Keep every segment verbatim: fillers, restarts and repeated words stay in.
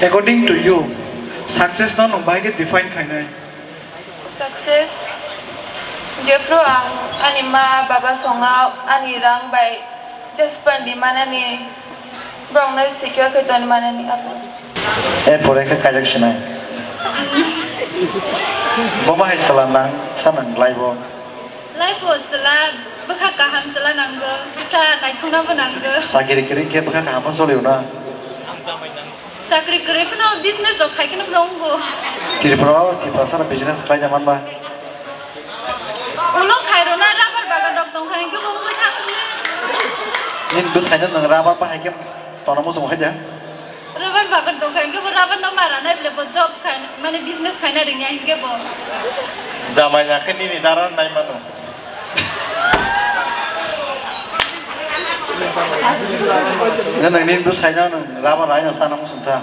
According to you, success no nwng bahai khe define khainai? Success, jephru ang ani ma baba songno ani rang bai just pandi manani, borokno secure khe toni manani abo. Erpore khe kaijak sinai. Bo bahai chwla nang sa nang laibo. Laibo chwla bwkha kaham chwla nango, bwsa naithoknabo nango. Chakiri kwrwi khe bwkha kaham phano choliyo na. Chakri kwrwi phano business rok khai kheno phano wngo. Tripura o Tiprasa rok business khlai ja manba. Ulo khai rwna rubber bagan rok tong kha hwnkhe bo wngwi thang le. Nini bwsai no nwng rubber bahai khe tongna muchung khai da. Rubber bagan tong kha hwnkhe bo rubber no mara nai bole bo job khai mane business khaina rwngya hwnkhe bo. Jamai ya khe nini dara nai mano. Nini bwsai no nwng rubber rai no sana muchung tha.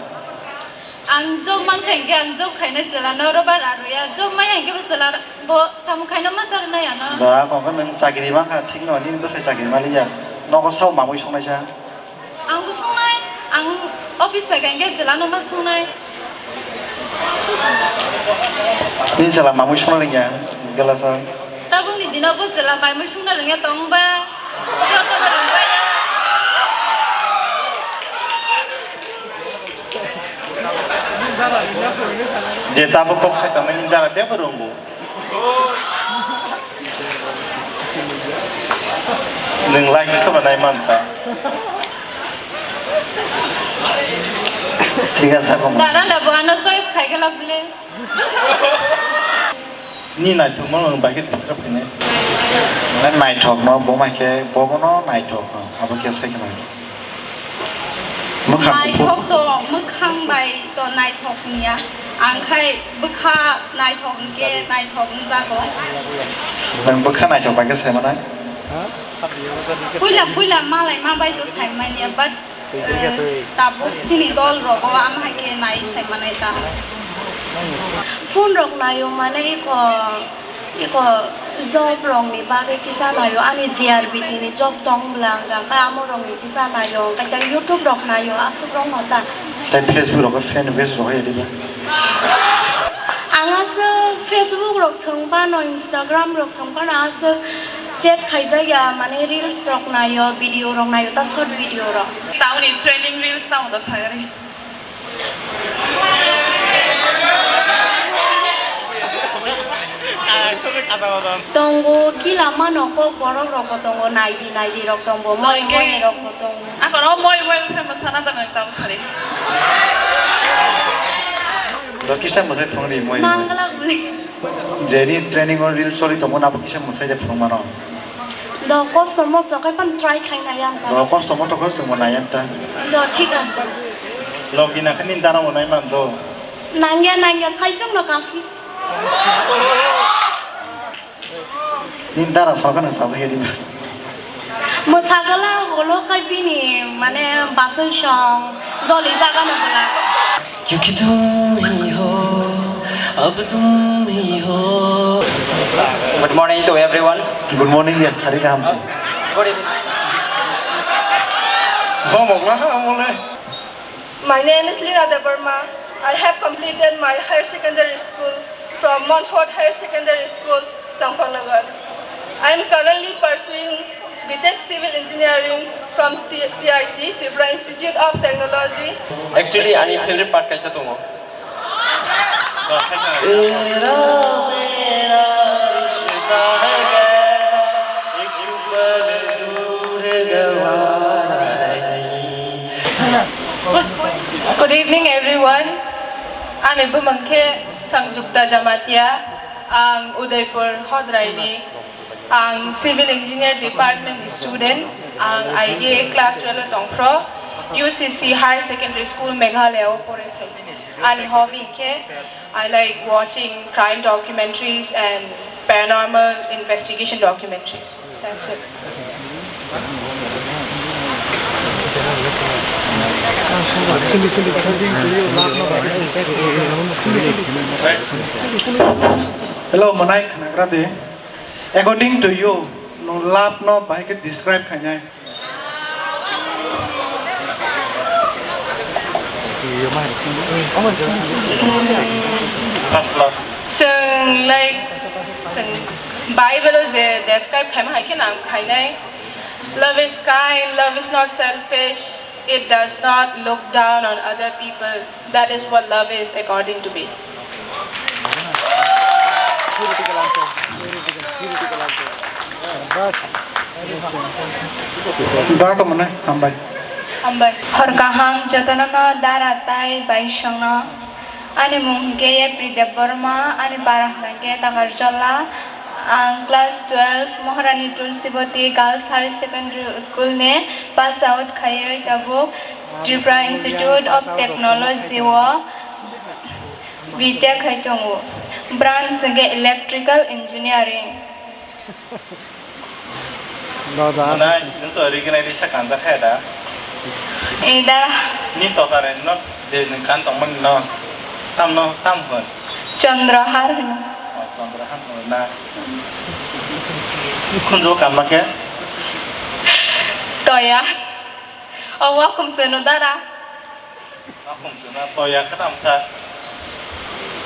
Ang job mankha hwnkhe ang job khainai chwla no rubber aruya, job maya hwnkhe bo chwla bo samung khaina ma charwnai ano. Da, kok nwng chakri mankha thik no, nini bwsai chakri maliya. Nogo sao mamui songnaisa? Ang bo songnai, ang office phaikha hwnkhe chwla no ma songnai. Nini chwla mamui songna rwngya, gelasa. Tabukni dino bo chwla mamui songna rwngya tongba. Jotono rwngbai. Je tabuk kok sai tongmani jara tebo rwngbo. Nwng like khe bo nai man ta. Thik ase, kok. Dara le bo ano choice khai gela bole. Ni naithokma nwng bai khe describe khainai. Naithokno bo mai khe, bobono naithokno abo khe sai khna. Mwkhang kuphur. Naithok to mwkhang bai to naithok wngya. Ang khai bwkha naithok hwnkhe naithok wngjago. Nwng bwkha naithok bai khe sai manai? Puila puila malai ma bai to sai manya, but, eh, tabuk chini dol rogo ama hai khe nai sai manai ta. Phone rok naio mane iko. Iko job rokni bagwi kisa naio, ani G R B T ni job tong bwla hwnkha, hwnkhe amo rokni kisa naio, hwnkhe tei YouTube rok naio, aswk rok no ta. Tei Facebook rok friend request rok hai diba? Ang aswk Facebook rok thwng phano, Instagram rok thwng phano aswk chat khaijak ya, mane reels rok naio, video rok naio, ta short video rok. Tamoni trending reels tamo da sagari. Tongo, kila mano kok borok rok bo tongo, naidi naidi rok tongo, moi moi rok bo tongo. Ako ro moi moi phai mo sana da nang tam sari. Do kisa mo sai phone ri moi moi. Mangala buli. Jeni training on reel sori tongo na bo kisa mo sai de phone mano. Do kosto mosto khai pan try khai nai ang ta. Do kosto mosto khai swngo nai ang ta. Do thik ase. Logi na khani dara mo nai man do. Nangya nangya sai sung no kafi. Ni dara soka nang sa sa di. Mo sagala golo khai bini mane basai song joli jaga no bela. क्योंकि तुम ही हो, अब तुम ही हो। Good morning to everyone. Good morning, ya, sari kaham se. Good evening. Bom, bom, ha, mole. My name is Lina Debbarma. I have completed my higher secondary school from Montfort Higher Secondary School, Champaknagar. I am currently pursuing B Tech Civil Engineering from T-, T I T, Tripura Institute of Technology. Actually, ani favorite part kaisa tongo. Good evening, everyone. Ani bumung khe Sangjukta Jamatia. Ang Udaipur Hodrai ni. Ang Civil Engineer Department ni student. Ang I A class twelve o tongphro. U C C Higher Secondary School Meghalaya o poroi phai. Ani hobby khe I like watching crime documentaries and paranormal investigation documentaries. That's it. Hello, manai khnagra de. According to you, no love no bahai khe describe khainai? First love. Chwng, like, chwng Bible o je describe khaima hai khe nang khainai. Love is kind, love is not selfish, it does not look down on other people. That is what love is, according to me. Dara tongmani hambai. Hambai. Hor kaham jotono no dara tai bai songno. Ani mung hwnkhe April Debbarma, ani para hwnkhe Takarjala. Ang class twelve Maharani Tulsibati Girls Higher Secondary School ni pass out khaiwi tabuk Tripura Institute of Technology o B Tech khai tongo. Branch hwnkhe Electrical Engineering. Nai, nwng to ri gwnai risa kanjak khe da. Eh, da. Ni to tare no, je nwng kan tongmani no. Tam no, tam hwn. Chandrahar hwno. Oh, Chandrahar hwno na. Khunju kanma khe? Toya. Oh, wa khum se no dara. Akhum suna toya khe tamsa.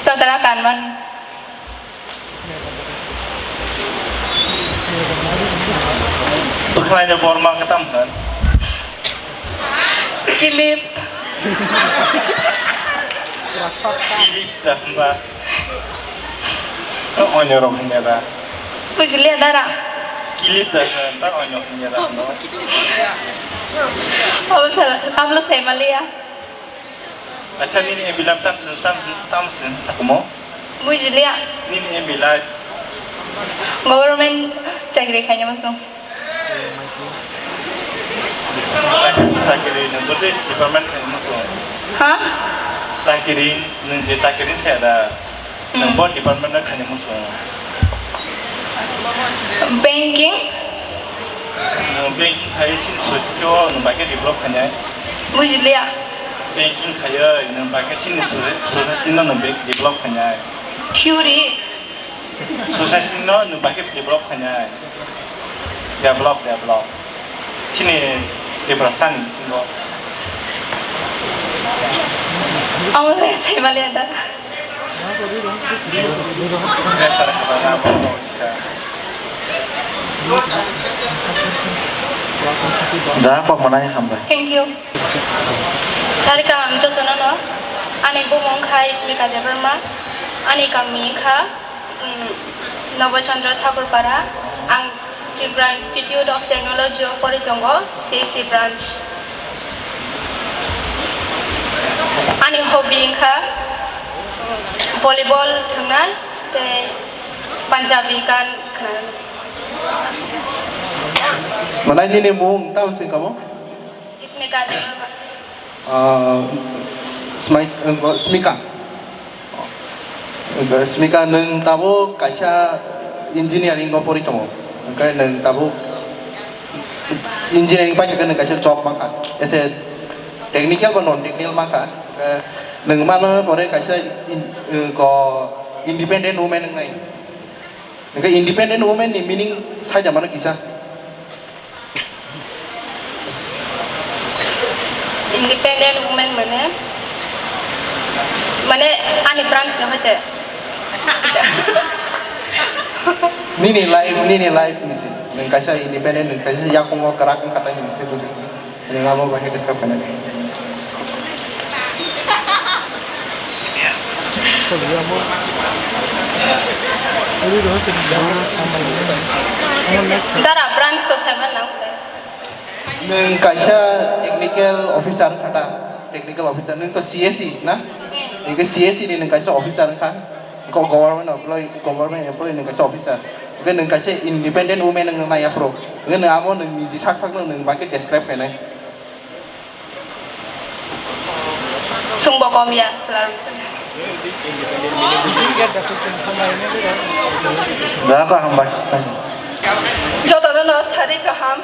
Tatra kanmani. Bwkhlaino borma khe tam hwn. Kilip. Kilip da hwnba. Onyo rok hwnba da. Bujiliya dara. Kilip da hwn, ta onyo hwnba da. Abo sal, ablo sai maliya. Acha, nini M B life tam sin, tam sin, tam sin, sakumo? Bujiliya. Nini M B life. Government chakri khaina masung. Chakri, nwng bwtwi department khaina masung. Ha? Chakri, nwng je chakri saya da. Nwng bo department no khaina muchungo. Banking. Nwng banking khai sini society o nwng bai khe develop khainai. Bujiliya. Banking khaiwi nwng bai khe sini soci-, society no nwng be-, develop khainai. Theory. Society no nwng bai khe develop khainai. Develop, develop. Chini Tiprasani bisingo. Amo le sai maliya da. Da, kok manai hambai. Thank you. Sari kaham jotono no. Ani bumung kha Ismika Debbarma. Ani kami kha Mm, Nobo Chandra Thakur Para, ang Tripura Institute of Technology o pori tongo, C S C branch. Ani hobby wngkha volleyball thwngna tei Punjabi gan khwnana. Manai nini mung tamo se kamo? Ismika Debbarma. Ah, Smai-, eh, Smika. Smika, nwng tabuk kaisa engineering o pori tongo. Hwnkhe nwng tabuk engineering pai khe nwng kaisa job mankha. Ese technical ba non technical mankha. Hwnkhe nwng mano pore kaisa in-, eh, ko independent woman wngnai. Hwnkhe independent woman ni meaning saida mano kisa. Independent woman mane, mane ani branch no hoite. Nini life, nini life ni se. Nwng kaisa independent, nwng kaisa yakungo kwrak wngkha tai nwng se juda se. Nwng abo bai khe describe khainai. Dara branch to seven na. Nwng kaisa technical officer wngkha ta? Technical officer, nwng to C S E na? Nwng khe C S E ni nwng kaisa officer wngkha. Go-, government employee, government employee nwng kaisa officer. Hwnkhe nwng kaisa independent woman wngna nai aphuru. Hwnkhe nwng amo nwng niji sak sakno nwng bai khe describe khainai. Sungbo kom ya, selalu. Da, kaham bai. Jotono no sari kaham.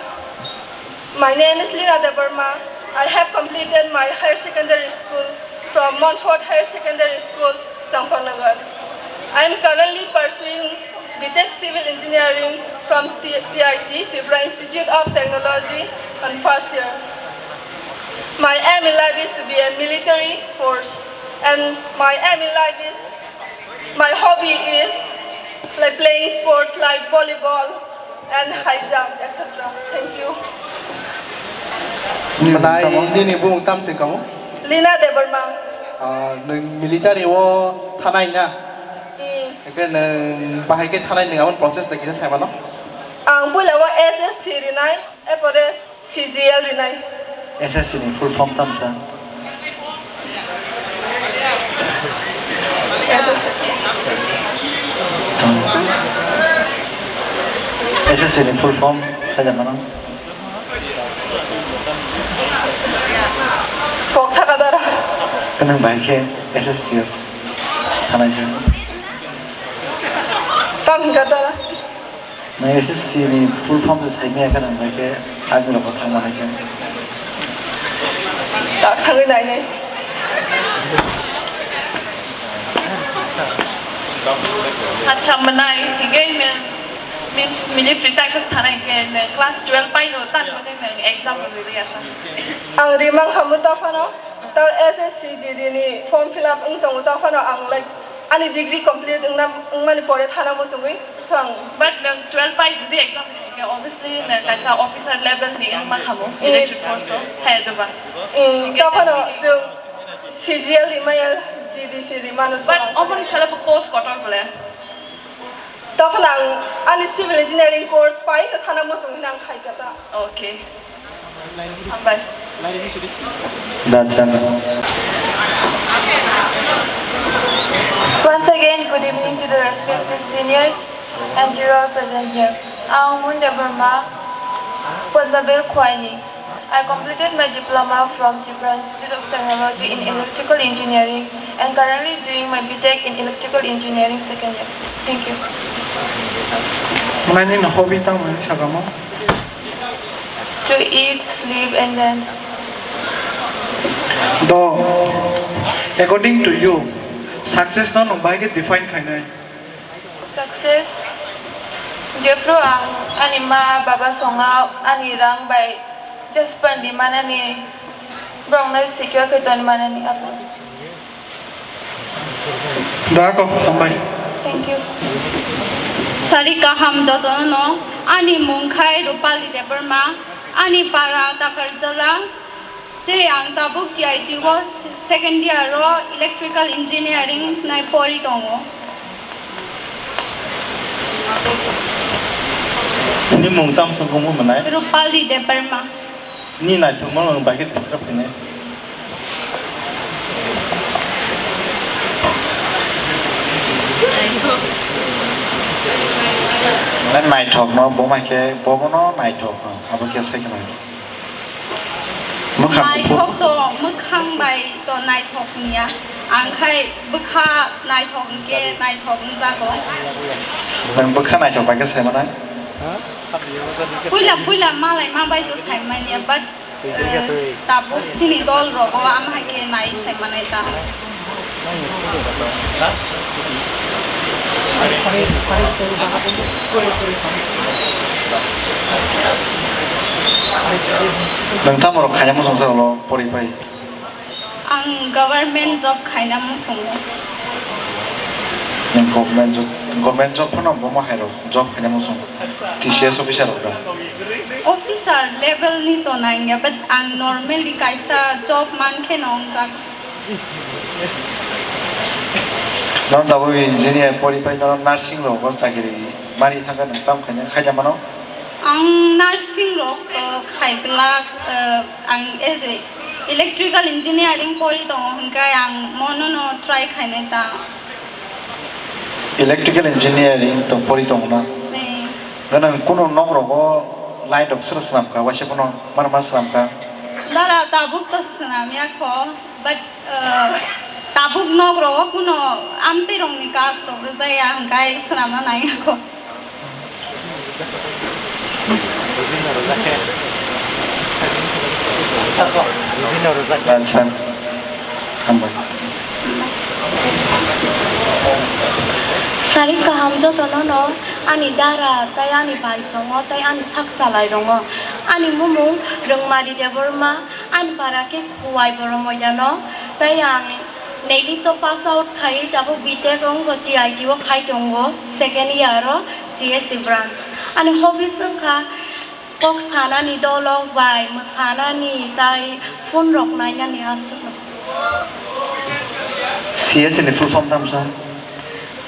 My name is Lina Debbarma. I have completed my higher secondary school from Montfort Higher Secondary School, Champaknagar. I am currently pursuing B Tech Civil Engineering from T-, T I T, Tripura Institute of Technology, on first year. My aim in life is to be a military force, and my aim in life is, my hobby is like playing sports like volleyball and high jump, et cetera. Thank you. Nini bumung tamo? Nini bumung tam se kamo? Lina Debbarma. Ah, nwng military o thanai na? Hmm. Ekhe nwng bahai khe thanai nwng aboni process da kisa sai mano? Ang puila o S S C rinai, epore C G L rinai. S S C ni full form tamo sa? S S C ni full form saja mano? Kok thaka dara. Kwnang bai khe S S C o thanai sa. Tam hingka dara. Nang S S C ni full form se sai maya khe nang bai khe army rok bo thang manai khe. Ta thangwi nainai. Acha, mwnai, hingke nang, means, military type se thana hingke nang class twelve pai no tan mwnai nang exam rwui rwya sa. Ang rimang khamu ta phano, ta S S C G D ni form fill up wng tongo ta phano ang, like, ani degree complete wngna, wngmani pore thana muchungwi. Swng. But nwng twelve pai jodi exam rwkhe, obviously nwng kaisa officer level ni wngma khamu, eh, military force o, hai, doba. Eh, hingke tokhno nwng chwng C G L rimaya, G D C rimano. But swng. Omoni salo bo post kotor bole. Tokhno ang ani civil engineering course pai no thana muchung hinang khai kata. Okay. Hambai. Dachan. Once again, good evening to the respected seniors and to all present here. Ang Mun Debbarma, Padmabil Khwaini. I completed my diploma from Tripura Institute of Technology in Electrical Engineering and currently doing my B Tech in Electrical Engineering second year. Thank you. Nini hobby tamo hinwi sakamo? To eat, sleep and dance. Do, according to you, success no nwng bai khe define khainai? Success, jephru ang ani ma baba songa ani rang bai just pandi manani, borokno secure khe toni manani abo. Dako, hambai. Thank you. Sari kaham jotono no, ani mung khai Rupali Debbarma, ani para Takarjala, tei ang tabuk T I T o second year o electrical engineering nai pori tongo. Ni mung tam song kong mwnai? Rupali Debbarma. Ni naithokma nwng bai khe describe khainai. Nang naithok no, bo mai khe bo bono naithok no, abo khe sai khna. Mwkhang kuphur. Naithok to mwkhang bai to naithok wngya. Ang khai bwkha naithok hwnkhe naithok wngjago. Nang bwkha naithok bai khe sai mano? Puila puila malai ma bai to sai manya, but, eh, tabuk chini dol rogo ama hai khe nai sai manai ta. Nang tamo rok khaina muchung sa ulo pori pai? Ang government job khaina muchungo. Nang government job, government job phano bo ma hai rok job khaina muchung, T C S officer rok da? Officer level ni to nangya, but ang normally kaisa job mankhe no wngjak. Nono tabuk engineer pori pai nono nursing rogo chakiri mari thangkhe nwng tamo khaina khaida mano? Ang nursing rok, uh, khai glak, uh, ang as a electrical engineering pori tongo, hwnkhe ang mono no try khainai ta. Electrical engineering to pori tongo na? Nei. Ganang kuno nok rogo light rok sra swnam kha, waisa bono mar mar swnam kha? Dara tabuk to swnam ya kho, but, uh, tabuk nok rogo kuno amtwi rokni kas rok rwjaya hwnkhe swnamna nai ya kho. Acha, hambai. Sari kaham jotono no, ani dara, tai ani bai songo, tai ani sak chalai rongo. Ani mumung Rwngmari Debbarma, Ani para khe Khowai Borok Moidano, tei ang neli to pass out khai, tabuk B Tech wngkha T I T o khai tongo, second year o C S E branch. Ani hobbies wngkha kok sanani, dolok bai mwsanani, tei phone rok nainani aswk. C S E ni full form tamsa?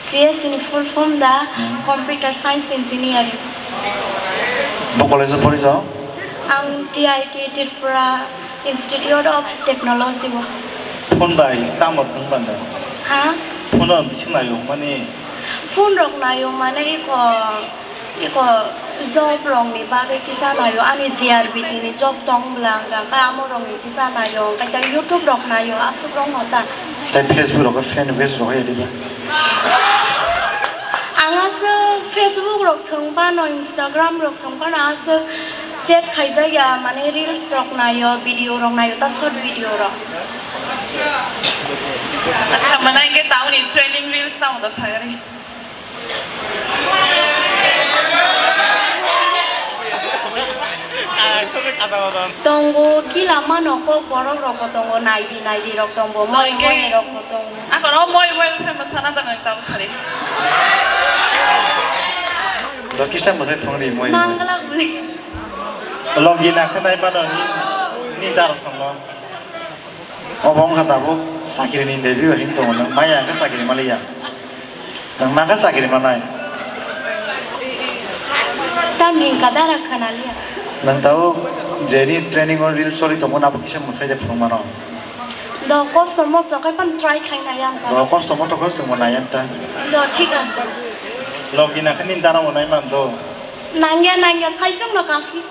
C S E ni full form da Hmm. Computer Science Engineering. Bo college o pori jao? Ang T I T Tripura Institute of Technology o. Phone bai tamo phone banda? Ha? Phone o bising nayo mani? Phone rok nayo mane iko, iko job rok ni bagwi kisa nayo ani G R B T ni job tong bwla hwnkha khe amo rok ni kisa nayo hwnkhe tei YouTube rok nayo aswk rok no ta. Tei Facebook rok khe fan page rok hai diba? Ang aswk Facebook rok thwng phano, Instagram rok thwng phano aswk chat khaijak ya, mane reels rok naio, video rok naio, ta short video rok. Acha, mwnai hwnkhe tauni trending reels tamo da sagari? Tongo, kila mano kok borok rok bo tongo, naidi naidi rok tongo, moi moi rok bo tongo. Ako ro moi moi phe masana da nang tamo sari. Lo kisa masai phone ri moi. Mangala buli. Logi na khnai mano ni, ni dar songlo. Obo wngkha tabuk chakiri ni interview hin tongo, nwng maya khe chakiri maliya. Nwng ma khe chakiri manai. Tamni hwnkha dara khwnaliya. Nwng tabuk jeni training o reel sori tongo, abo kisa mwsai de phunuk mano. Do kosto mosto khai pan try khai nai ang. Do kosto mosto khai swngo nai ang ta. Do thik ase. Logi na khe ni dara bo nai man do. Nangya nangya sai sung no kafi.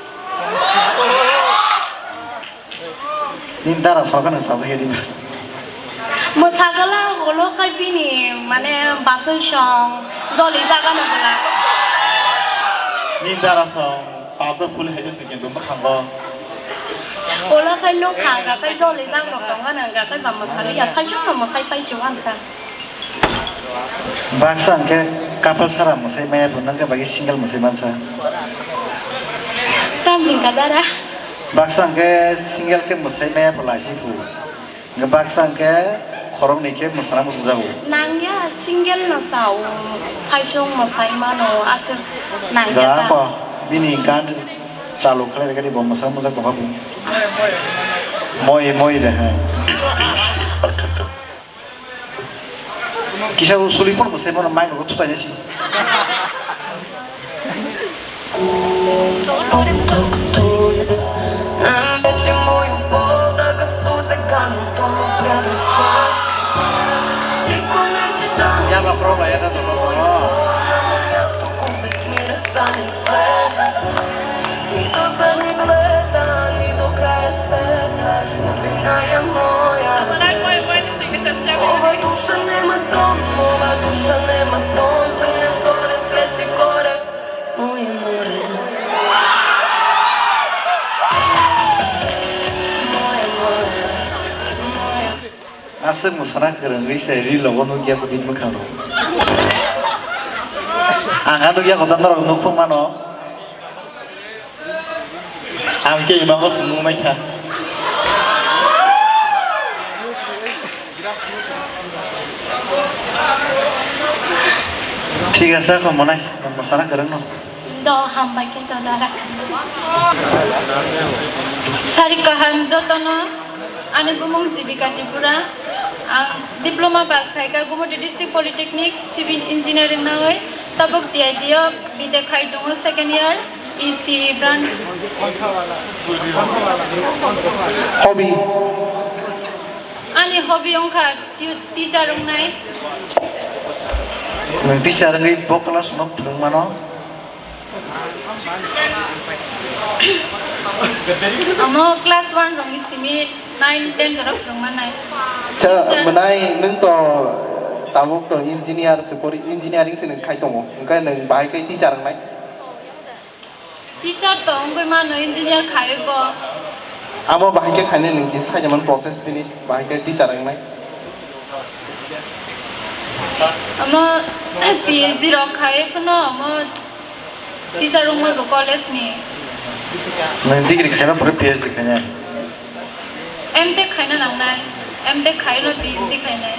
Nini dara sokha nang sajak ya dima. Mwsagala ulo khai bini mane basoi song joli jaga no bwla. Nini dara song pato phul hai se kintu mwkhango. Ulo khai no khanga khai joli jak rok tong gana ga khai ba mwsali ya sai song no mwsai pai si wan ta. Baksa hwnkhe couple sara mwsai maya phu, nang khe bagwi single mwsai mansa. Tamni kadara. Baksa hwnkhe single khe mwsai maya phu laisi phu. Hwnkhe baksa hwnkhe khoroknwi khe mwsana muchungjago. Nangya single no sao, saisung mwsai mano aswk nangya Da ta. Ko bini gan chalu khlai rwgani bo mwsana mujak tongkha bu. Moi moi de ha. Kisa bo suli phone bo sai phone mic rok thutai nai si. Ya ba khorok lai ya da joto no. Aswk mwsana kwrwngwi se reel rogo nukya kho bini mwkhang rok. Ang a nukya kho norok nukphung mano. Ang khe imango sumung naikha. Thik ase, kho monai, mwsana kwrwngno. Do hambai khe to dara. Sari kaham jotono, ani bumung Jibika Tripura. Ang diploma pass khaika Gumoti District Polytechnic Civil Engineering nawi. Tabuk T I T o B Tech khai tongo, second year, E C E branch. Hobby? Ani hobby wngkha ti-, teacher wngnai. Nwng teacher wngwi bo class no phwrwng mano? Omo class one rokni simi nine ten jora phwrwng mannai. Cha, teacher. Mwnai nwng to tabuk to engineer se pori, engineering se nwng khai tongo, hwnkhe nwng bahai khe teacher wngnai? Teacher to wngwi mano, engineer khaiwi bo. Abo bahai khe khainai nwng kisa saijamani process bini, bahai khe teacher wngnai? Omo P H D rok khaiwi phano omo teacher wngmani college ni. Nwng degree khaiba phuru P H D khainai? M Tech khaina nangnai, M Tech khaino P H D khainai.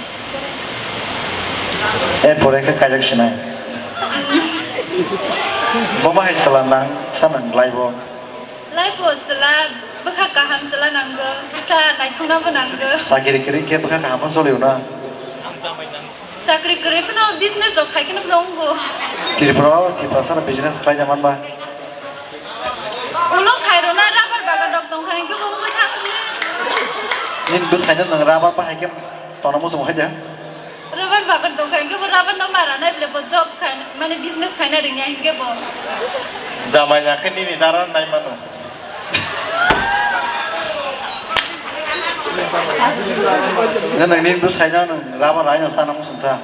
Erpore khe kaijak sinai. Bo bahai chwla nang, sa nang laibo. Laibo chwla, bwkha kaham chwla nango, bwsa naithoknabo nango. Chakiri kwrwi khe bwkha kaham choliyo na. Chakri kwrwi phano business rok khai kheno phano wngo. Tripura o, Tripura sara business khlai da manba. Ulo khairokna rubber bagan rok tongkha, hinkhe bo wngwi thangkhe. Nini bwsai no nwng rubber bahai khe tongna muchung hai da? Rubber bagan tongkha, hinkhe bo rubber no mara nai bole bo job khai, mane business khaina rwngya hinkhe bo. Jamai ya khe nini dara nai mano. Nini bwsai no nwng rubber rai no sana muchung tha.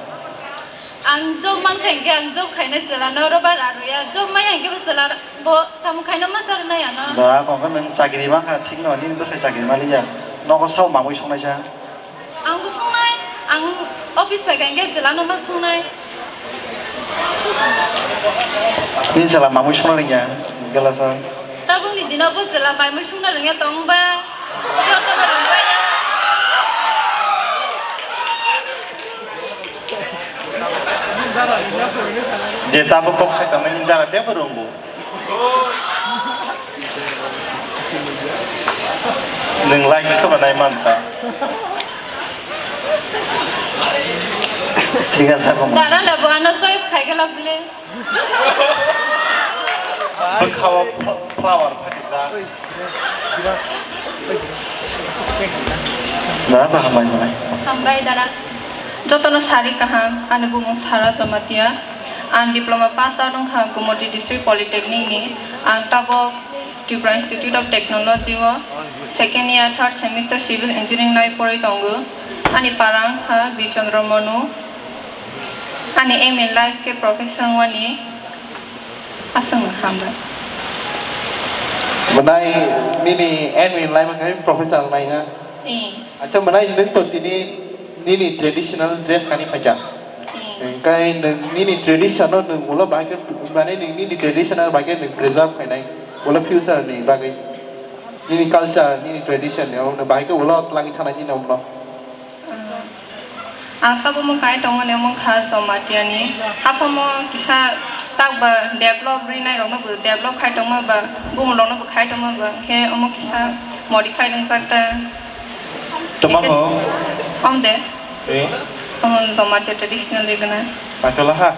Ang job mankha hinkhe ang job khaina chwla no rubber arwya, job maya hinkhe bo chwla bo samung khaina ma sarwnai ano. Ba, kongkha nwng chakri mankha thik no, nini bwsai chakri maliya. Nogo sao mamui songnaisa? Ang bo songnai, ang office phaikha hinkhe chwla no ma songnai. Nini chwla mamui songna rwngya, gelasa. Tabukni dino bo chwla mamui songna rwngya tongba. Jotono rwngbai. Je tabuk kok sai tongmani dara tebo rwngbo. Nwng like khe ba nai man ta. Thik ase, kok. Dara le bo ano choice khai khe lok bile. Bwkha o fl-, flower phatikjak. Da, ba hambai manai. Hambai dara. Jotono sari kaham, ani bumung Sara Jamatia. Ang diploma pass out wngkha Gumoti District Polytechnic ni. Ang tabok Tripura Institute of Technology o second year, third semester civil engineering nai porwi tongo. Ani para wngkha Bichandra Manu. Ani aim in life khe professor wngmani. Aswkno hambai. Mwnai nini aim in life khe professor wngnai na? Ee. Acha mwnai nwng to tini nini traditional dress kani phaikha. Ee. Hwnkhe nwng nini tradition no nwng ulo bahai khe, mane nwng nini traditional bahai khe nwng preserve khainai ulo future ni bagwi. Nini culture, nini tradition ni, omo bahai khe ulo twlangwi thanai nini omo no. Ang tabuk omo kai tongmani omo wngkha Jamatia ni. Haphangno kisa takba develop rinai rokno bo develop khai tongma ba, bumung rokno bo khai tongma ba, khe omo kisa modify wngjak ta. Tongma ho? Om de. Eh? Omo Jamatia traditional de gana. Paitola ha.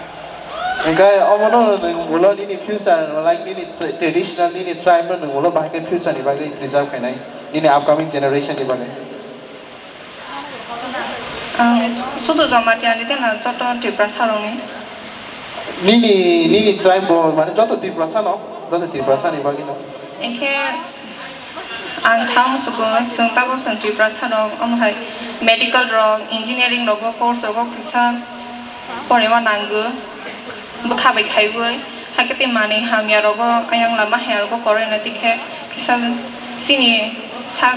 Hwnkhe omono nwng ulo nini future, like nini tra-, traditional, nini tribe no nwng ulo bahai khe future ni bagwi preserve khainai, nini upcoming generation ni bagwi. Ang sudu Jamatia ni de na joto Tiprasa rokni. Nini, nini tribe bo mane joto Tiprasa no, joto Tiprasa ni bagwi no. Hinkhe ang sa musugo, chwng tabuk chwng Tiprasa rok, omo hai medical rok, engineering rogo course rogo kisa porima nango, bwkha bai khaiwi. Hakhe tei manwi hamya rogo, ayang lama hamya rogo koroi na tikhe kisa chini sak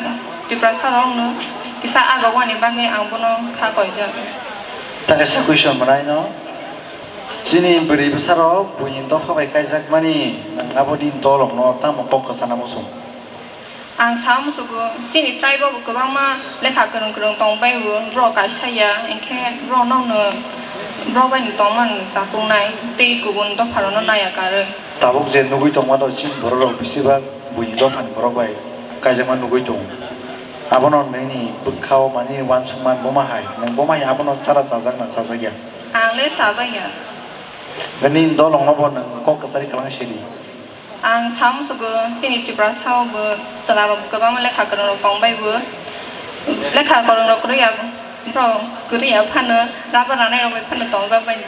Tiprasa rokno kisa aga wani bagwi ang bono kha koijak. Takhe sa question mwnai no, chini bwrwi bwsa rok buini dopha bai kaijak mani, nwng aboni dolok no tamo kok kwchana muchung? Ang sa musugo, chini tribe o bo kwbangma lekha kwrwng kwrwng tong bai o, borok kaisa ya, hinkhe borok no nwng, borok bai nwng tongma nwng chakung nai, tei kubun dopha rok no naiya karwi. Tabuk je nugwi tongma do chini borok rok bisi bak buini dopha ni borok bai kaijakma nugwi tongo. Abono nini bwkha o mani uansukma boma hai, nwng boma hai abono chara chajak na chajak ya? Ang le chajak ya. Nini dolong no bo nwng kok kwchari kwlwng sidi. Ang sa musugo chini Tiprasa o bo chwla rok kwbangma lekha kwrwng rok tong bai bo. Lekha kwrwng rok kwrwi ya, borok kwrwi ya phano rubber ranai rok bai phano tongjak bai.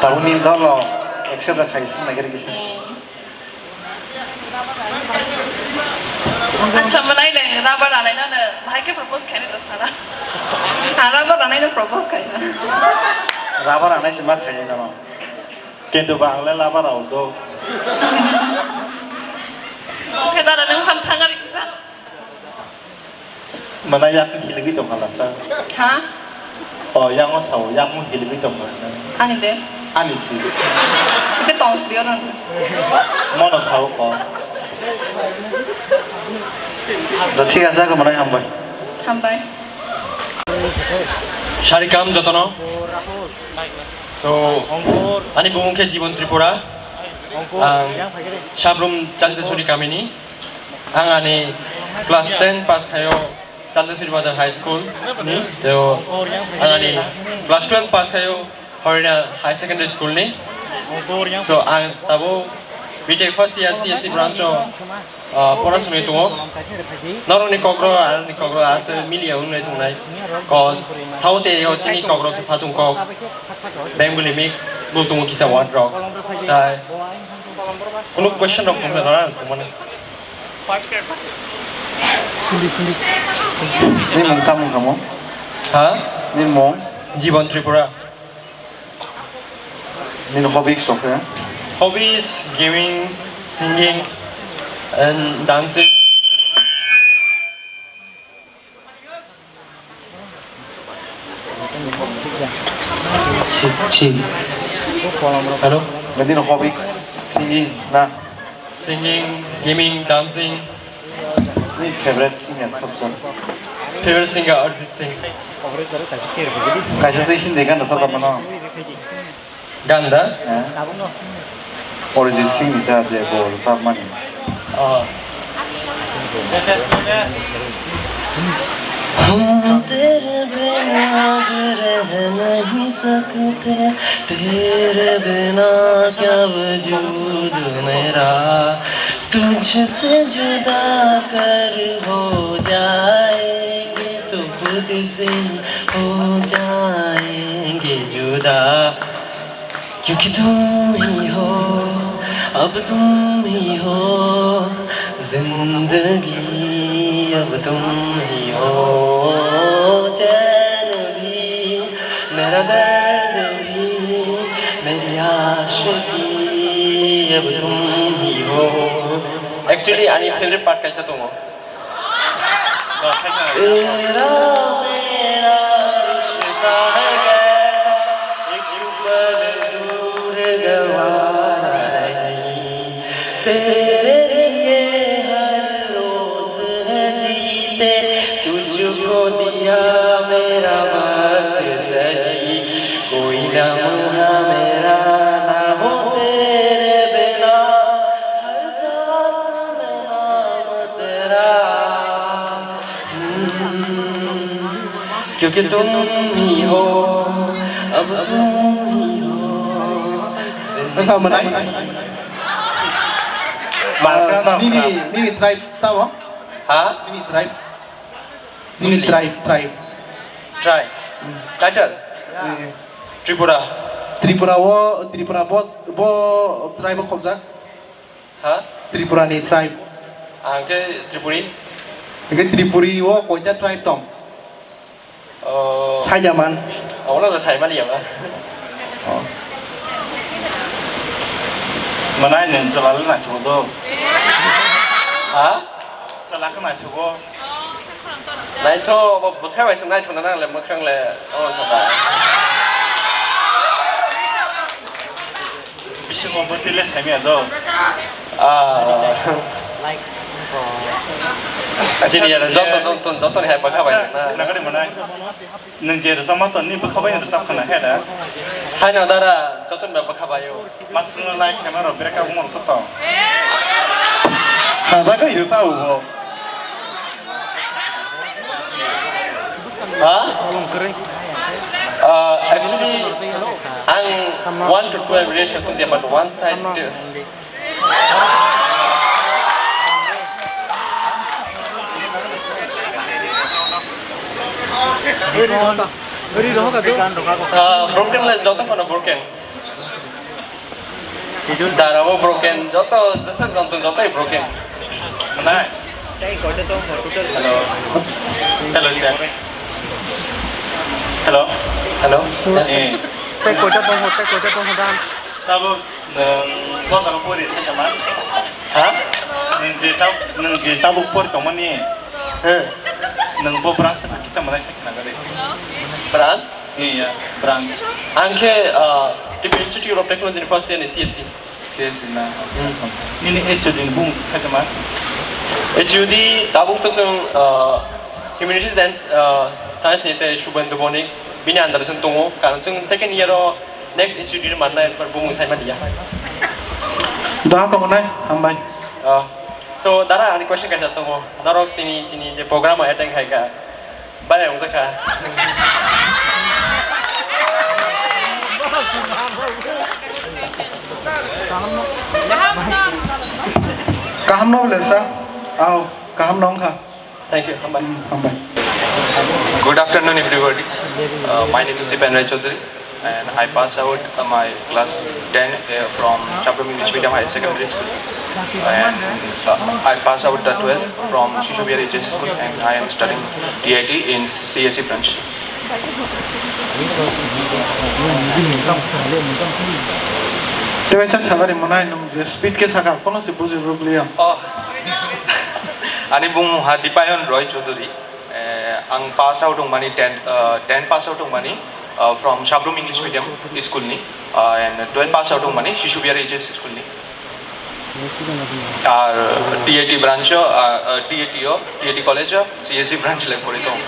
Tabukni dolo accept da khai swngnai khe kisa. Eh. Acha, mwnai nwng rubber ranai no nwng bahai khe propose khainai to sana. Ang rubber ranai no propose khaina. Rubber ranai se ma khainai no. Kintu ba ang le laba rao do. Khe dada nwng ham thang ari kisa. Mana yak hiligwi tong khala sa. Ha? O yang o sao, yang mo hiligwi tong khala. Ani de? Ani si. Ite tong si diyo na. Mono sao ko. Da thik ase, ako manai hambai. Hambai. Sarikam jotono. So, ani bumung khe Jibon Tripura. Ang Sabrum Chandeswari kamini. Ang ani class ten pass khayo Chandeswari Bazar High School ni. Teo ang ani class twelve pass khayo Horina High Secondary School ni. So, ang tabo B Tech first year C S C branch o, ah, porasoni tongo. Norokni kokro, aroni kokro, ase milia wngwi tongnai. Cause South area o chini kokro khe phatung kok, Bengali mix, bo tongo kisa word rok. Tai, kunu question rok tongkhe norok swngmani. Nini mung tamo wngkha mo? Ha? Nini mung? Jibon Tripura. Nini hobby sok khe? Hobbies, gaming, singing, and dancing. Chi, chi. Hello? Nini hobby singing na? Singing, gaming, dancing. Ni favorite singer sabsa? Favorite singer Arijit Singh. Kaisa se Hindi gan rwchap mano. Gan da? Eh. Arijit Singh ni da je bo rwchapmani. Oh. हम तेरे बिना अब रह नहीं सकते, तेरे बिना क्या वजूद मेरा, तुझसे जुदा कर हो जाएंगे तो खुद से हो जाएंगे जुदा। क्योंकि तुम ही हो, अब तुम ही हो जिंदगी, अब तुम ही हो चैन भी, मेरा दर्द भी, मेरी आशिकी, अब तुम ही हो। Actually, ani favorite part kaisa tongo. तेरा मेरा रिश्ता है कैसा, एक पल दूर गवारा नहीं। तेरे लिए हर रोज है जीते, तुझको दिया मेरा वक्त सही। कोई लम्हा मेरा ना हो तेरे बिना, हर सांस में नाम तेरा। हम्म, क्योंकि तुम ही हो, अब तुम ही हो। Wngkha mwnai? Marka Ah, no, nini, marka. Nini tribe tamo? Ha? Nini tribe? Nini Nini. Tribe, tribe. Tribe. Hmm. Title? Eh. Tripura. Tripura o, Tripura bo, bo tribe o khobjak? Ha? Tripura ni tribe. Ang khe Tripuri. Hingke Tripuri o koita tribe tong? Oh. Saida man. Ola da sai mani ya ba. Oh. Manai neng chalala na thodo. Ha? Chalaka na thogo. Naitho, bo bwkha bai se naithokna nang le, mwkhang le, o saka. Bisingo bo twi le saimaya do. Ah. Chini ya, joto, joto, joto ni hai bwkha bai se na. Nagari manai. Nwng je rwchapma tong, nini bwkha bai rwchap khna khe da? Haino dara, joto ni bwkha bai o. Makswngno like khaima rok break up wngma rok to tong. Sajagwi rwchao bo. Ha? Ah, actually, ang one to twelve relation to, but one side. Ah, broken le joto kono broken. Dara bo broken, joto jesa joto joto broken. Nai. Hello. Hello, check. Hello. Hello. Eh. Tei koita tong ho, tei koita tong ho dan. Tabo Nwng bo jaga pori sai tongma? Ha? Nwng je tab-, nwng je tabuk pori tongmani? He. Nwng bo branch se kisa manai sai khna gari? Branch? Iya, branch. Ang khe, ah, Tripura Institute of Technology ni first year ni C S C. C S C na? Hmm. Nini H O D ni bung sai tongma? H U D tabuk to chwng, ah, Humanities and, ah, Science ni tei Subhendu Bonik bini under o chwng tongo, karon chwng second year o next institute mannai bumung sai manliya. Doha kobonai, hambai. Ah, so, dara ani question kaisa tongo, norok tini chini je program o attend khai kha, Bana wngjakha. Kaham no belesa? Aw, kaham no wngkha. Thank you. Hambai. Hambai. Good afternoon, everybody. Uh, my name is Dipen Rai Chaudhary, and I pass out, uh, my class ten, uh, from Sabrum English Medium Higher Secondary School, and, uh, I pass out the twelve from Shishu Bihari H S School, and I am studying T I T in C S E branch. Tewaisa sagari monai nung je speed ke saka kono se buji rukliya. Oh. Ani bung ha Dipayon Roy Chaudhary. Eh, ang pass out wngmani ten, eh, ten pass out wngmani, eh, from Sabrum English Medium School ni, eh, and twelve pass out wngmani Shishu Bihari H S School ni. Ar T I T branch o, ah, ah, T I T o, T I T college o, C S E branch le pori tong.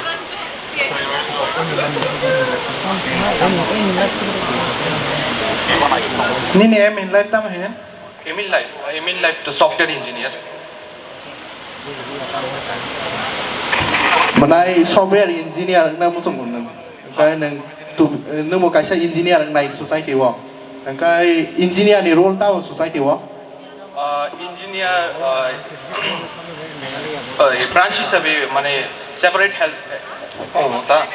Nini aim in life tamo he? Aim in life, aim in life to software engineer. Mwnai software engineer wngna muchung mwnung. Hwnkhe nwng tu-, nwngbo kaisa engineer wngnai society o. Hwnkhe engineer ni role tamo society o? Ah, engineer, ah, ah, branch hisabe mane separate health, oh, ta?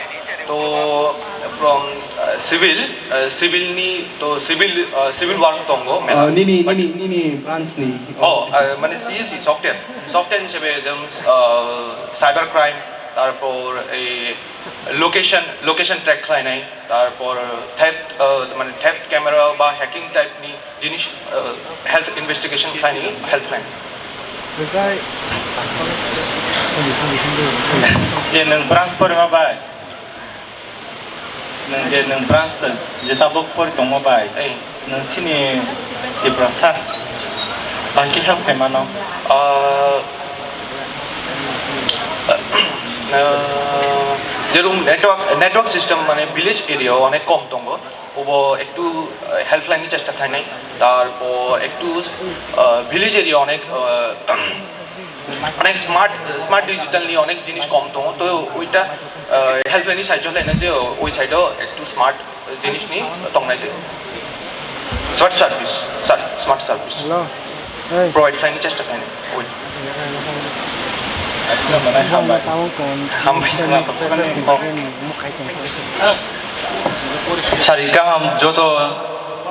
To from, ah, civil, ah, civil ni, to civil, ah, civil work tongo, mela. Ah, nini, But nini, nini branch ni. Oh, ah, mane C S E, software. Software hisabe jemon, ah, cyber crime, tarpor ei location, location track khlainai, tarpor theft, ah, mane theft camera ba hacking type ni jinis, ah, health investigation khlainai, health crime. Je nwng branch porima bai? Nwng je nwng branch tong, je tabuk pori tongma bai, ei, nwng chini Tiprasa bangkhe help khai mano? Ah, ah, jerum network, network system mane village area o onek kom tongo, obo ektu, ah, helpline ni chesta khlainai, tarpor ektu, ah, village area onek, ah, Onek smart, smart digital ni onek jinis kom tongo, to oita, ah, helpline ni side o laina je oi side o ektu smart jinis ni tongnai de. Smart service, sorry, smart service. Hello. Hey. Provide khlaini chesta khlaini. Oi. Acha, mane hambai. Hambai. Sari kaham joto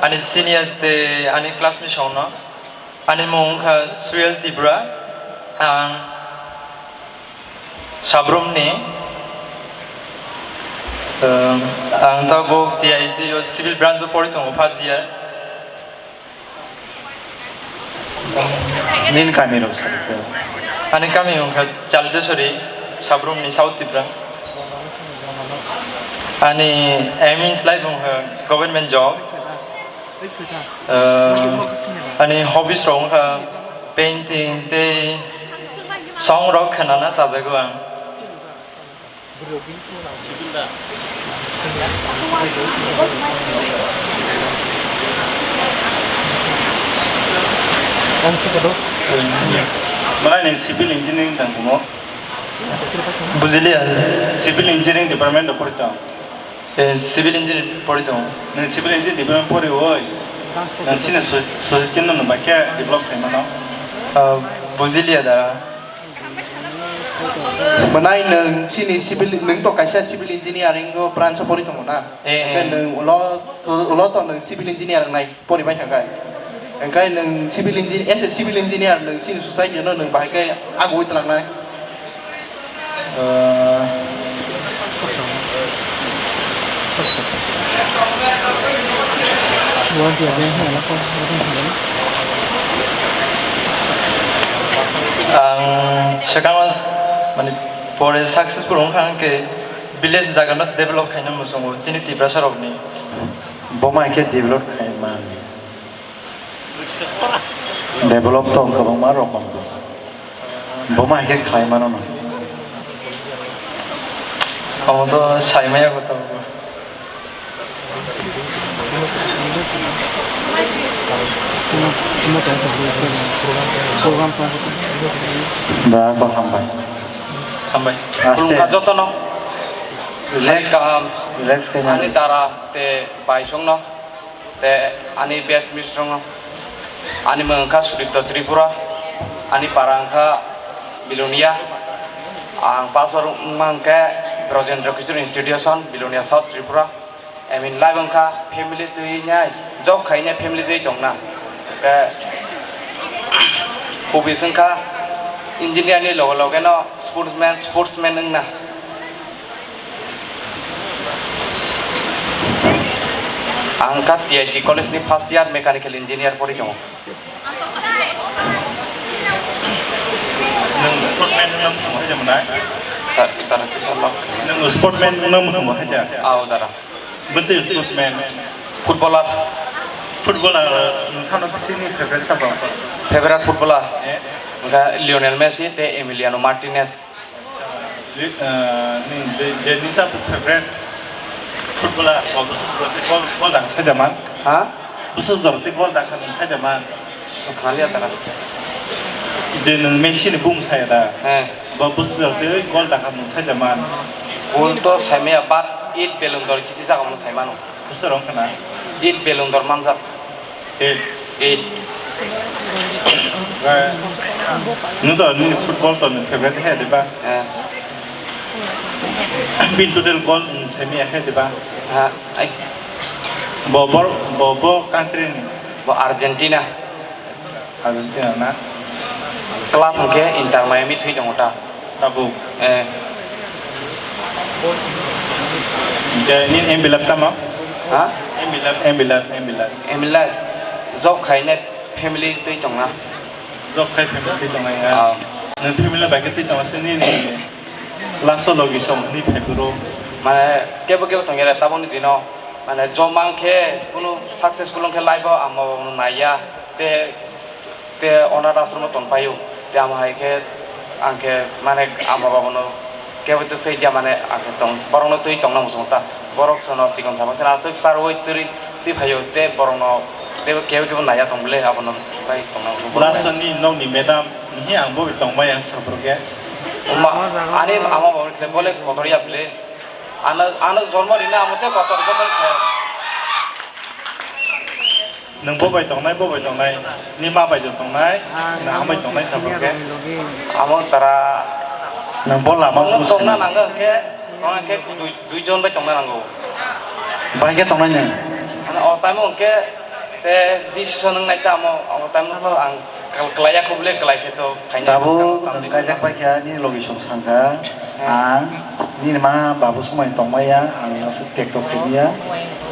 ani senior te ani class ni songno. Ani mung wngkha Suyal Tripura, ang Sabrumni, um, ang tabuk T I T o civil branch o pori tongo first year. Nini kami rok sadi ko? Ani kami wngkha Chaldesori, Sabrumni South Tripura. Ani aim in life wngkha government job. Ah, ani hobbies rok wngkha painting tei song rok khnana chajago ang. Malai ni civil engineering tang kumo. Bujiliya. Civil engineering department o pori tong. Eh, civil engineer pori tongo. Nwng civil engineer department pori oi. Nwng chini so-, society no nwng bai khe develop khai mano. Ah, bujiliya da. Mwnai nwng chini civil, nwng to kaisa civil engineering o branch o pori tongo na? Eh, eh. Hwnkhe nwng ulo, ulo to nwng civil engineer wngnai. Poribai thangkha. Hwnkhe nwng civil engi-, as a civil engineer nwng chini society no nwng bahai khe agoi twlangnai? Ah. Ang swkang mane pore successful wngkha hwnkhe village jaga no develop khaina muchungo chini Tiprasa rokni. Bo mai khe develop khai man. Develop tong kwbangma rokom. Bo ma hai khe khlai mano no. Omo to sai maya ko to. Da ko hambai. Hambai. Aste. Khulumkha jotono. Relax. Kaham. Relax khe ani dara te bai songno. Te ani best mistrung, ani mung wngkha Sudipto Tripura, ani para wngkha Bilonia, ang password wngma hwnkhe Brojendra Kishore Institution, Bilonia South Tripura. I mean, life wngkha family twi nai, job khainai family twi tongna. Te hobbies wngkha engineer ni loge loge no sportsman, sportsman wngna. Ang kha T I T college ni first year mechanical engineer pori tongo. Nwng sportsman wngna muchungo hai de mwnai? Sir, tara kisa lok. Nwng sportsman wngna muchungo hai de? Ao, dara. Bwtwi sportsman? Footballer. Footballer, nwng sano bisi ni favorite sabo? Favorite footballer? Eh? Wngkha Lionel Messi tei Emiliano Martinez. Li-, ah, ni je, je nini tabuk favorite footballer, bo bwswk jora tei gol, gol dakha sai da man? Ha? Bwswk jora tei gol dakha nwng sai da man? Soknaliya tara. Je nwng Messi ni bung saya da? He. Bo bwswk jora tei gol dakha nwng sai da man? Gol to saimaya, but eight Ballon d'Or chiti jaga mo sai mano. Bwswk rong khna? Eight Ballon d'Or manjak. Eight. Eight. Eh, nwng to nini football to nwng favorite he, diba? Eh. Bini total goal nwng saimaya he, diba? Ha, ai. Bo, bo, bo, bo country ni? Bo Argentina. Argentina na? Club hwnkhe Inter Miami thwi tongo ta. Tabuk. Eh. Hwnkhe nini aim bilak tamo? Ha? Aim bilak, aim bilak, aim bilak. Aim bilak? Job khainai family twi tongna. Job khai family twi tongnai ha? Ah. Nwng family bai khe twi tongma se nini last o logi song hwnwi phai phuru? Mane kebo kebo tongya re taboni dino. Mane job mang khe kunu successful wng khe life o ama babono naiya. Te Te onath ashram o tong paio. Te amo hai khe ang khe mane ama babono kebo tei twi dia mane ang khe tong, borokno twi tongna muchungo ta. Borok sono chikon samak sina aswk sarwi twi twi phaio te borokno tei kebo kebo naiya tong bwle abono bai tongna muchungo. Last ni nokni madam, "Hi, ang bo tong bai ang," saphuru khe. Oma, ani ama babono khe bole kotor ya bwle. Ano, ano jormo rina amo se kotor joto khe. Nwng bo bai tongnai, bo bai tongnai, ni ma bai do tongnai, nwng ang bai tongnai, sabo khe. Amo tara. Nwng bo lama tongna nango khe, tongna khe dui, dui jon bai tongna nango. Bai khe tongnai nwng? Ano o time o khe te decision wng nai ta amo, o time o to ang kal-, kalai ya kho bole, kalai khe to khaina. Tabuk nwng kaijak pai kha, nini logi song sangkha. Ang nini ma babu swmai tongmaya, ang aswk tektok khaimaya,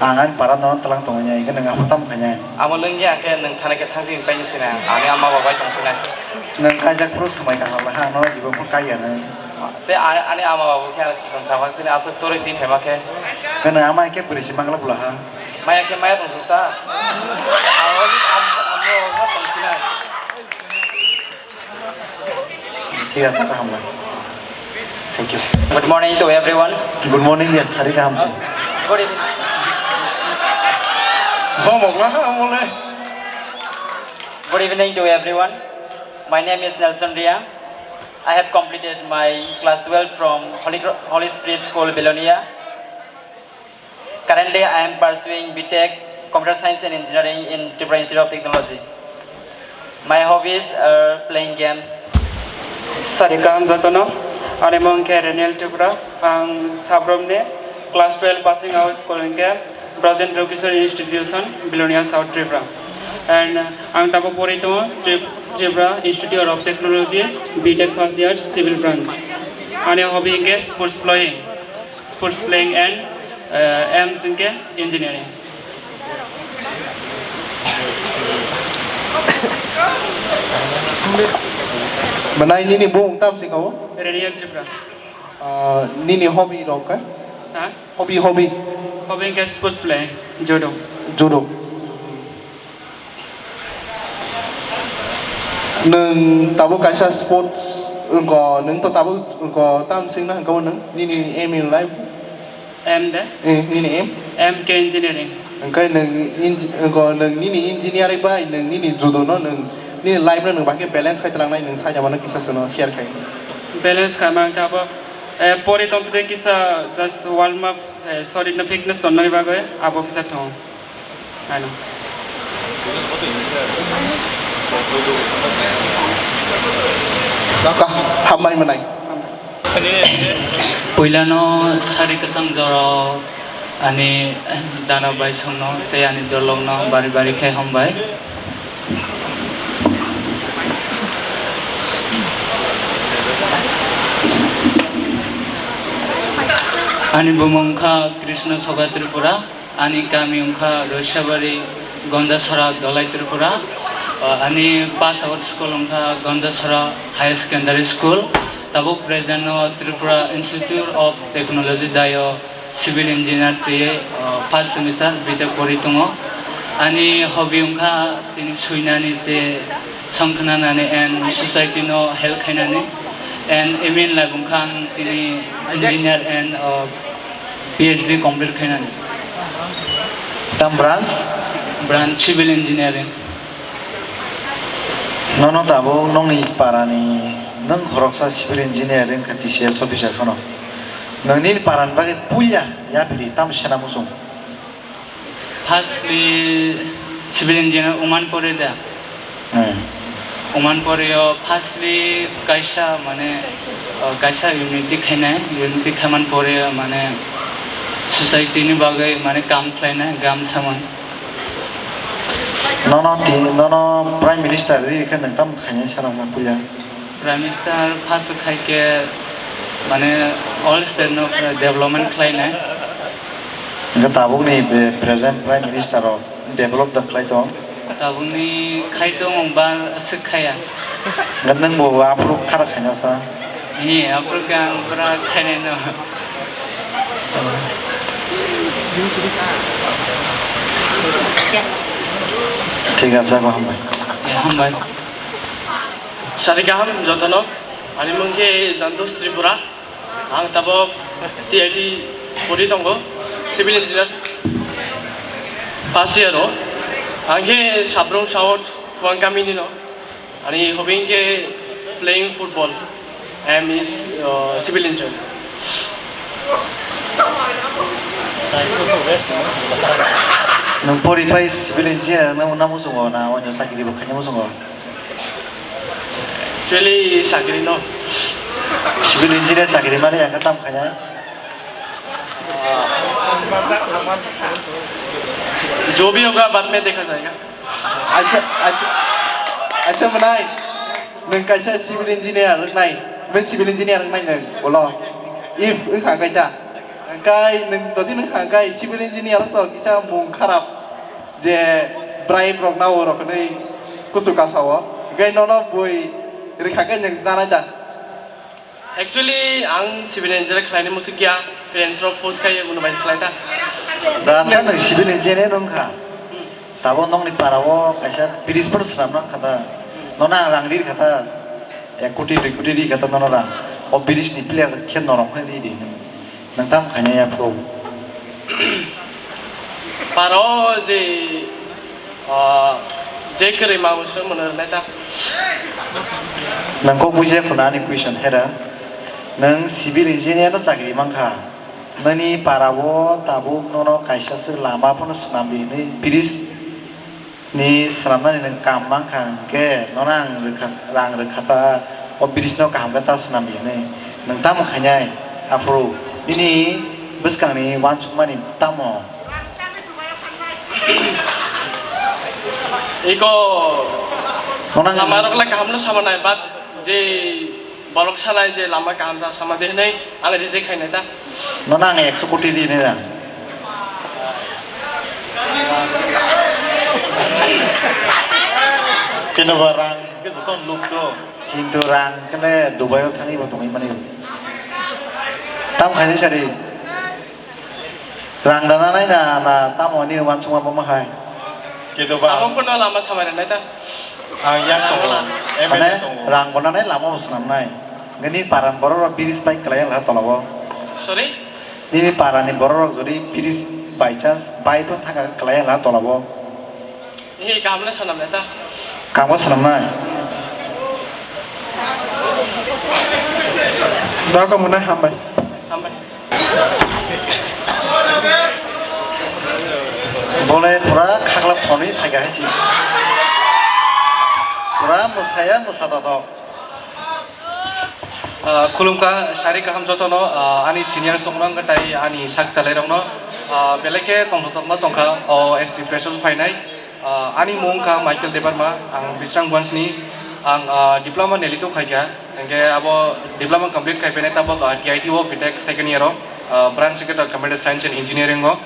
ang ani para no tlang tongmaya, hwnkhe nwng aphuru tamo khainai? Amo lwngya khe nwng thani khe thangri paini sinai, ani ama babai tong sinai. Nwng kaijak phuru swmai kaham laha, ano jibo phuru kaiya nwng. Tei a-, ani ama babu khe ano chikon chama sinai, aswk toroi twi phaima khe. Nwng ama khe bwrwi si mangla bwlaha. Maya khe maya tong ta. Amo, amo, amo tong sinai. Thik ase, hambai. Thank you. Good morning to everyone. Good morning, ya, sari kaham se. Good evening. Bo mokla ha, amole. Good evening to everyone. My name is Nelson Ria. I have completed my class twelve from Holy Cro-, Holy Spirit School, Belonia. Currently, I am pursuing B Tech, Computer Science and Engineering in Tripura Institute of Technology. My hobbies are playing games. Sari kaham jotono, ani mung khe Reniel Tripura, ang Sabrom ni class twelve passing out school hwnkhe Brojendra Kishore Institution, Belonia, South Tripura. And, uh, ang tabuk pori tongo Trip-, Tripura Institute of Technology, B Tech first year, Civil Branch. Ani hobby hwnkhe sports playing. Sports playing and, uh, aims hwnkhe engineering. Mwnai nini bung tam se kau? Reniel Tripura. Ah, nini hobby rok kha? Ha? Hobby, hobby. Hobby hwnkhe sports playing, judo. Judo. Nwng tabuk kaisa sports Wngkha nwng to tabuk wngkha tam swngna hwnkha nwng nini aim in life. Aim de? Eh, nini aim? Aim khe engineering. Hwnkhe nwng inji-, wngkha nwng nini engineering bai nwng nini judo no nwng nini life no nwng bahai khe balance khai twlangnai nwng saida mano kisa swngno share khai. Balance khaima hwnkhe abo, eh, pori tongtwtwi kisa just warm up, eh, sorry no fitness tonnani bagwi abo kisa thung. Ano. Kaka, hambai manai. Puilano sari kwchang jorao ani dana bai songno tei ani dolokno bari bari khe hambai. Ani bumung wngkha Krishna Soga Tripura. Ani kami wngkha Roisabari, Gondasora, Dolai, Tripura. O, ani pass out school wngkha Gondasora Higher Secondary School. Tabuk present no Tripura Institute of Technology daio civil engineer twi, o, first semester B Tech pori tongo. Ani hobby wngkha tini suinani tei song khnanani and society no help khainani and aim in life wngkha ang tini engineer and, o, P H D complete khainani. Tam branch? Branch civil engineering. Nono tabuk nongni parani nwng khoroksa civil engineering kha T C S officer phano. Nwng nini parani bagwi puila yapri tam sena muchung? Firstly, civil engineer wngmani pore da. Hmm. Wngmani pore o firstly kaisa mane, o, kaisa unity khainai, unity khaiman pore mane society ni bagwi mane kam khlainai, gam samung. Nono ti-, nono Prime Minister ri khe nwng tamo khainai sana puila? Prime Minister first khai khe mane all state no development khlainai. Hingke tabukni be present Prime Minister rok develop da khlai tong? Tabukni khai tong ba swk khaya. Hingke nwng bo aphuru khara khaina sa? Hi, aphuru khe ang pura khainai no. Thik ase, bo hambai. Ye, hambai. Sari kaham jotono, ani mung khe Jantosh Tripura, ang tabok T I T pori tongo, civil engineer first year o, ang khe Sabrung South Phuang kami ni no, ani hobby khe playing football, I am is, uh, civil engineer. Nwng pori pai civil engineer nang nang muchungo na onyo chakri bo khaina muchungo? Actually, chakri no. Civil engineer chakri mani ang tam khainai. जो भी होगा, बाद में देखा जाएगा। Acha, acha, acha mwnai, nwng kaisa civil engineer wngnai, be civil engineer wngnai nwng, bolo? If wngkha khe ta, hwnkhe nwng jodi wngkha khe civil engineer to kisa mung kharap. Je bribe rok nao rok hinui kuchuk kasao. Hinkhe nono bui rikha khe nwng nanai da? Actually, ang civil engineer khlaini muchukya, friends rok force khai, bono bai khlai ta. Da, acha, nwng civil engineer wngkha. Tabo nokni para o kaisa bridge phano swnamna wngkha da. Nono ang rang ri kha ta, ek koti, dui koti ri kha ta nono rang. O bridge ni pillar khe norom khe ri di hinui. Nwng tamo khainai ya phuru? Paro je, ah, je kwrwi ma wisung mano rwnai ta. Nwng kok bujiya khuna ani question hera. Nwng civil engineer no chakri mankha. Nini para o tabuk nono kaisa se lama phano swnam di hinui bridge ni swnamnani nwng kam mankha, hwnkhe nono ang rwkha, rang rwkha ta, o bridge no kaham khe ta swnam di hinwi. Nwng tamo khainai? Aphuru nini bwskangni uansukmani tamo? Iko nono ang lama rok le kaham no sama nai, but je Borok sanai je lama kaham ta sama de hinui ang reject khainai ta. Nono ang ekso koti rinai rang. Kintu ba rang ke joto nuk do. Kintu rang kene Dubai o thangwi bo tongwi mani. Tam khainai sari. Rang dana nai na, na tamo nini uansukma bo ma hai? Kintu ba amo phano lama samai rwnai ta. Ang yang tongo, Mane, M L A tongo. Rang bo nanai, lama bo swnamnai. Nini parani borok rok bridge bai kwlai wngkha tolabo. Sorry? Nini parani borok rok jodi bridge by chance bai phan thangkha kwlai wngkha tolabo. He kaham le sanam le ta. Kaham sanamnai. Doka mwnai hambai. Hambai. Bole pura khakla phonwi thaiga hai si. Pura mwsaya mwsa dodo. Ah, khulumkha, sari kaham jotono, ah, ani senior songrok wngkha tai ani sak chalairokno, ah, belai khe tongthok tongma tongkha o S T Freshers phainai. Ah, ani mung wngkha Michael Debbarma, ang Bisrang Branch ni, ang, ah, diploma nelito khaikha, hingkhe abo diploma complete khaiphene tabok, ah, T I T o B Tech second year o, ah, branch wngkhe to Computer Science and Engineering o.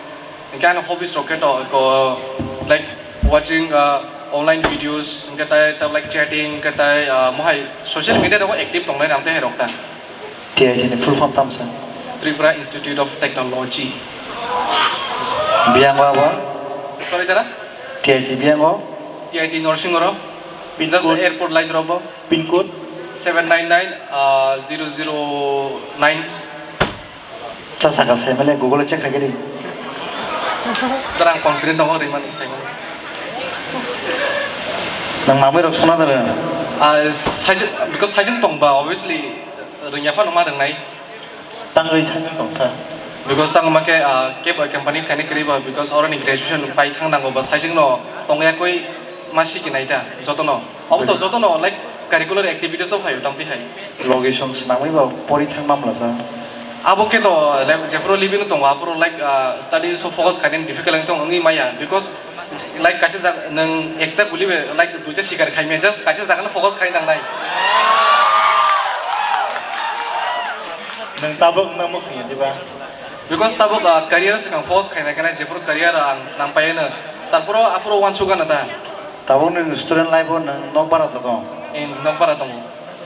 Hingke ani hobbies rok khe to, ko, like, watching, uh, online videos, hingke tai, ta, like, chatting, hingke tai, uh, mohai social media rogo active tongnai, namte hai rok ta. T I T ni full form tamo sa? Tripura Institute of Technology. Biyango abo? Sorry, dara? T I T biyango? T I T Nursing oro. Pin code? Just airport line robo. Pin code? Seven nine nine, uh, zero zero nine. Cha saka sai male Google check khai giri. Darang confident tongo rimani sai male. Nang mamai rok sona dara. Ah, saijak, because saijak tong ba, obviously, rwngya phano ma rwngnai. Tangwi saijak tong sa. Because tang ma khe, ah, kebo company khaini kwrwi ba, because oroni graduation pai thang nango ba, saijak no tongya koi ma siki nai ta, joto no. Obo to joto no, like, curricular activities o phaio, tamtwi hai. Logi song swnamwi ba pori thang mamla sa. Abo khe to, like, jephuru living tongo, aphuru, like, ah, studies o focus khaina difficult wng tong wngwi maya, because, like, kaisa jaga nwng ekta guli bai, like, duita sikar khaimya, just kaisa jaga no focus khai nangnai. Nwng tabuk wngna muchungya diba? Because tabuk, ah, career swkang focus khaina khe jephuru career ang swnam paiya no, tarporo aphuru uansuk gana ta. Tabuk nwng student life o nwng nokbar o tong? Eh, nokbar o tongo.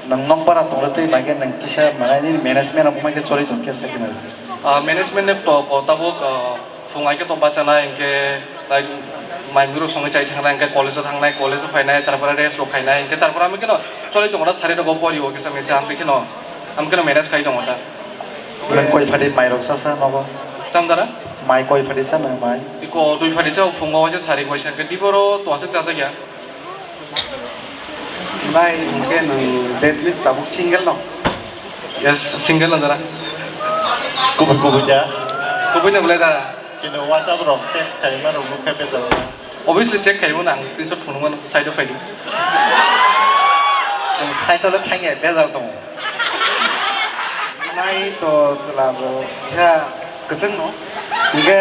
Nwng nokbar o tongwi twi bai khe nwng kisa manai nini management rok wngma khe choli tong khe second year? Ah, management ni to, ko tabuk, ah, phung ai khe to bachanai, hingkhe, like, mai mui rok songwi chai thangnai, hingkhe college o thangnai, college o phainai, tarpore rest rok khainai, hingkhe tarpore ami kheno choli tongo na sari rogo pori o kisa misa amtwi kheno, ami kheno manage khai tongo ta. Nwng koi phadi mai rok sa sa nogo? Tam dara? Mai koi phadi sa nwng mai? Iko dui phadi sa, phungo waisa sari waisa, hingkhe diboro to aswk chajakya. Bai, hingke nwng that means tabuk single no? Yes, single no dara. Kubui kubui da? Kubui no bolai dara. Kino WhatsApp rok text khaima rok nukha bejal. Obviously check khaimo nang screenshot phunukmano side o phaidi. Chwng side o le thangya bejal tongo. Nai to chwla bo ya. Kwchwngno. Hingke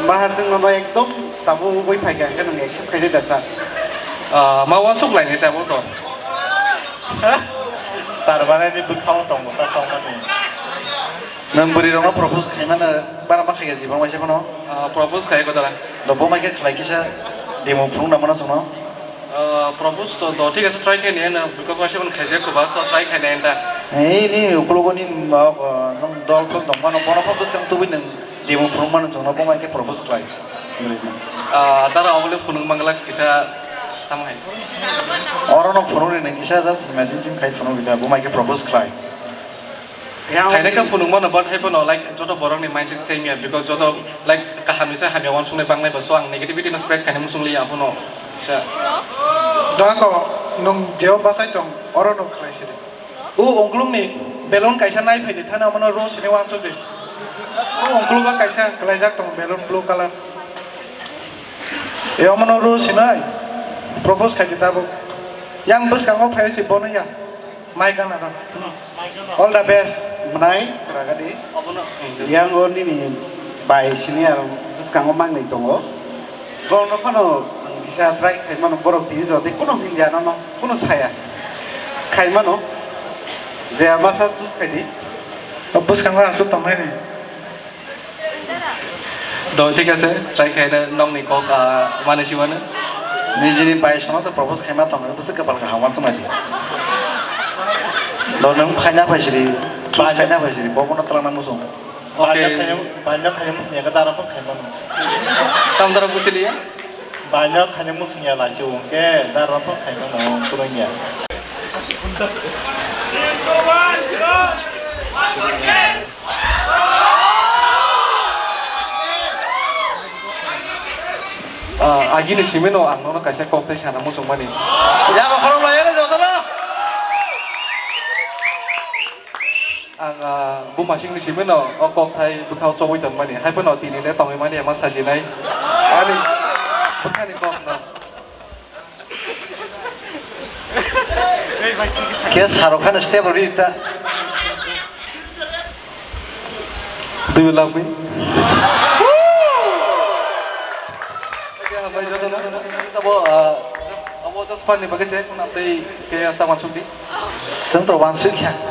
bahaswngno no ekdom tabuk ugui phaikha, hingke nwng accept khainai da sa? Ah, ma uansuk lainai tabuk to. Tarmane ni bwkhao tongo ta tongmani. Nwng bwrwi rokno propose khaimano bara ma khaikha jibon waisa phano? Ah, propose khai ko dara. Do bo mai khe khlai kisa demo phunuk na mano chwngno? Ah, propose to, do, thik ase, try khainai, ano, because waisa phano khaijak ko ba, so try khainai anta. Ei, ni ukologo ni, ah, ah, nwng dol phano tongmano, bono phano bwskang tubui nwng demo phunukmano chwngno, bo mai khe propose khlai. Ah, dara obole phunuk mangla kisa tamo hai. Oro no phunukni nwng kisa just imagine sim khai phunukdi ta, bo mai khe propose khlai. Khaina khe phunukmano, but hai phano, like, joto borokni mindset same ya, because joto, like, kaham ni sai hamya uansuknai bangnai ba, so ang negativity no spread khaina muchung liya, abono kisa. Dako, nwng jeo bachai tong, oro no khlai sidi. O ongkulukni balloon kaisa nai phaidi, thani omono rose hinwi uansukdi. O ongkulugo kaisa kwlaijak tongo balloon blue colour. E omono rose hinwi propose khaidi tabuk. Yang bwskango phaiwi se bono ya. Mai gana rw. All the best, mwnai, ragadi. Yang o nini bai senior bwskango mangnwi tongo. Borokno phano kisa try khaimano, borok tini jora tei kuno hingya nono, kuno saya. Khaimano, je masa choose khaidi. O bwskango aswk tongmani. Do, thik ase, try khaina nokni kok, ah, mani siwano. Nijini bai sono se propose khaima tongo, bwswk kwpal kaham uansuknai di. Do, nwng khaina phaisidi, choose khaina phaisidi, bo bono twlangna muchung. Okay. Baino khaina, baino khaina muchung ya, dara phano khaimano. Tam dara buchiliya? Baino khaina muchung ya, lachi wngkhe, dara phano khaimano, kwrwngya. Ah, agini simino ang nono kaisa kokthai sana muchungmani. Yabo khorok lai ere jotono. Ang, ah, bumasingni simino o kokthai bwkhao chobwi tongmani. Hai phano tini le tongwi mani ema sajinai. Ani bwkhani kokno. Khe Shahrukh Khan step rwdi ta. Do you love me? Abo, ah, just, abo just fun ni bagwi se, khuna tei khe ta wansuk di. Chwng to wansuk kha.